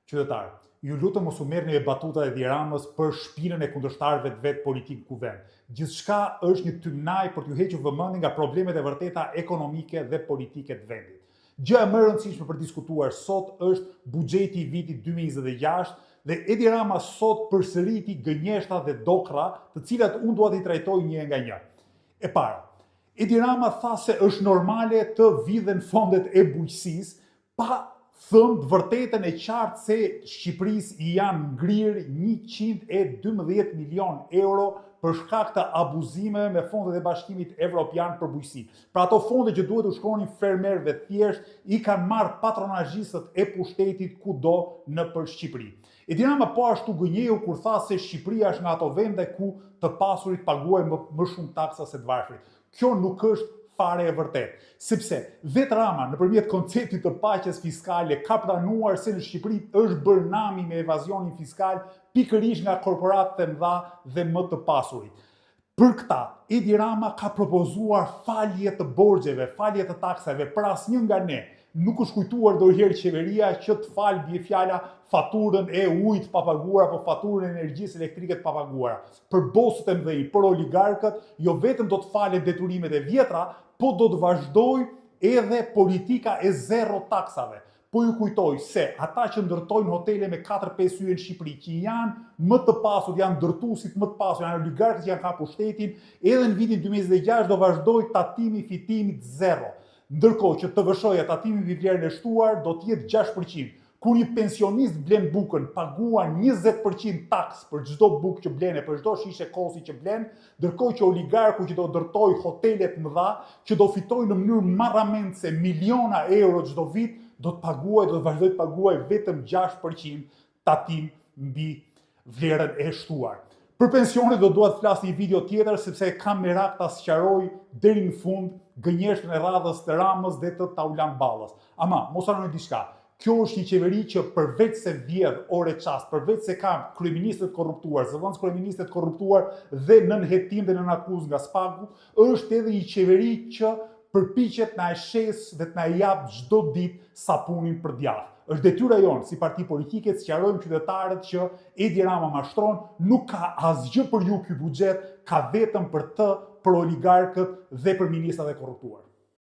Qytetarë, ju lutem mos u merrni me batutat e Edi Ramës për shpinën e kundërshtarëve të vet politikë në Kuvend. Gjithçka është një tymnajë për t'ju hequr vëmendjen nga problemet e vërteta ekonomike dhe politike të vendit. Gjëja më e rëndësishme për të diskutuar sot është buxheti i vitit 2026 dhe Edi Rama sot përsëriti gënjeshtra dhe dokrra, të cilat unë dua t'i trajtoj një nga një. E para, Edi Rama tha se është normale të vidhen fondet e bujqësisë, Pa thënë të vërtetën e qartë se Shqipërisë i janë ngrirë 112 milionë euro për shkak të abuzimeve me fondet e Bashkimit Evropian për bujqësi. Pra ato fonde që duhet t'u shkonin fermerëve thjesht i kanë marrë patronazhistët e pushtetit kudo nëpër Shqipëri. Edi Rama po ashtu gënjeu kur tha se Shqipëria është nga ato vende ku të pasurit paguajnë më, më shumë taksa se të varfrit. Kjo nuk është fare e vërtetë, sepse vetë Rama nëpërmjet konceptit të paqes fiskale ka pranuar se në Shqipëri është bërë nami me evazionin fiskal pikërisht nga korporatat e mëdha dhe më të pasurit. Për këta, Edi Rama ka propozuar falje të borxheve, falje të taksave për asnjë nga ne. Nuk është kujtuar ndonjëherë qeveria që të falë bie fjala faturën e ujit të papaguar apo faturën e energjisë elektrike të papaguara. Për bosët e mëdhenj, për oligarkët, jo vetëm do të falen detyrimet e vjetra, po do të vazhdojë edhe politika e zero taksave. Po ju kujtoj se ata që ndërtojnë hotele me 4-5 yje në Shqipëri, që janë më të pasur, janë ndërtuesit më të pasur, janë oligarkët që janë kapur shtetin, edhe në vitin 2026 do vazhdojë tatimi i fitimit zero. Ndërkohë që TVSH-ja, tatimi mbi vlerën e shtuar, do të jetë 6%. Kur një pensionist blen bukën, paguan 20% taksë për çdo bukë që blen e për çdo shishe kosi që blen, ndërkohë që oligarku që do ndërtojë hotele të mëdha, që do fitojë në mënyrë marramendëse miliona euro çdo vit, do të paguajë, do të vazhdojë të paguajë vetëm 6% tatim mbi vlerën e shtuar. Për pensionet do dua të flas në një video tjetër sepse kam merak ta sqaroj deri në fund gënjeshtrën e radhës të Ramës dhe të Taulant Ballës. Ama, mos harroni diçka. Kjo është një qeveri që përveç se vjedh orë e çast, përveç se ka kryeministër të korruptuar, zëvendës kryeministër të korruptuar dhe nën hetim dhe nën akuzë nga SPAK-u, është edhe një qeveri që përpiqet na e shesë dhe të na e japë çdo ditë sapunin për djathë. Është detyra jonë si parti politike të sqarojmë qytetarët që Edi Rama mashtron, nuk ka asgjë për ju ky buxhet, ka vetëm për të, për oligarkët dhe për ministrat e korruptuar.